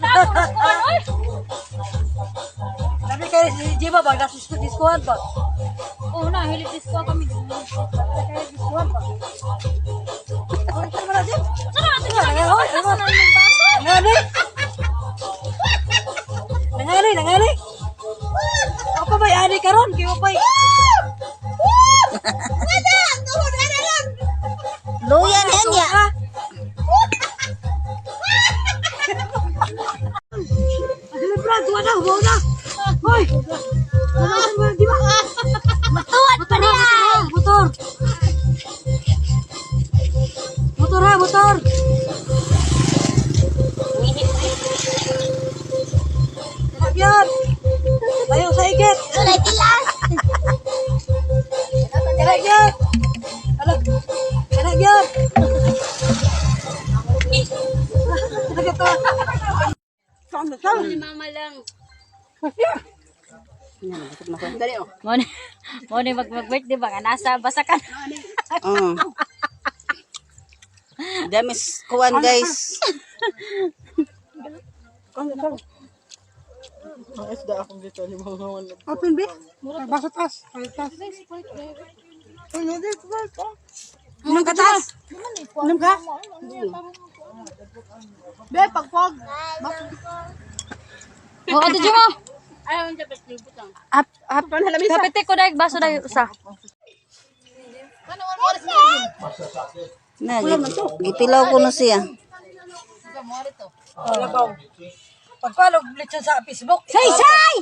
Kuan oy. Sabi kay si Jiba ba nasa diskuhan ba? Oh na, hilig disco kami. Kay diskuhan ba? Oy, ano ba na, Jim? Saan na ato? Nangahoy, Asa na imong baso? Nanganay! Nanganay, nanganay! Ako pa ba'y ani karon? Kaya pa Luya na yan ya. Brad, wala, wala na! Hoy! Wala na, di ba? Matuwad pa niya. Motor! Motor ha, motor! Yan! Tayo sa ikit! Tulay tilas. Kanak yan! Alam! Kanak yan! Kanak ito! Saan saan? Ni mama lang. Dali oh. Mo ni mag mag birthday ba nga nasa basakan. Damis kuwan, guys. Open be? Basa tas. Tas. Inom ka tas? Inom ka? Be, pagpag. Oh, ato Jimo. Ap ap. Kapite ko dai baso dai usa. Na, gitilaw ko na siya. Pagpalog lechon sa Facebook. Say, say!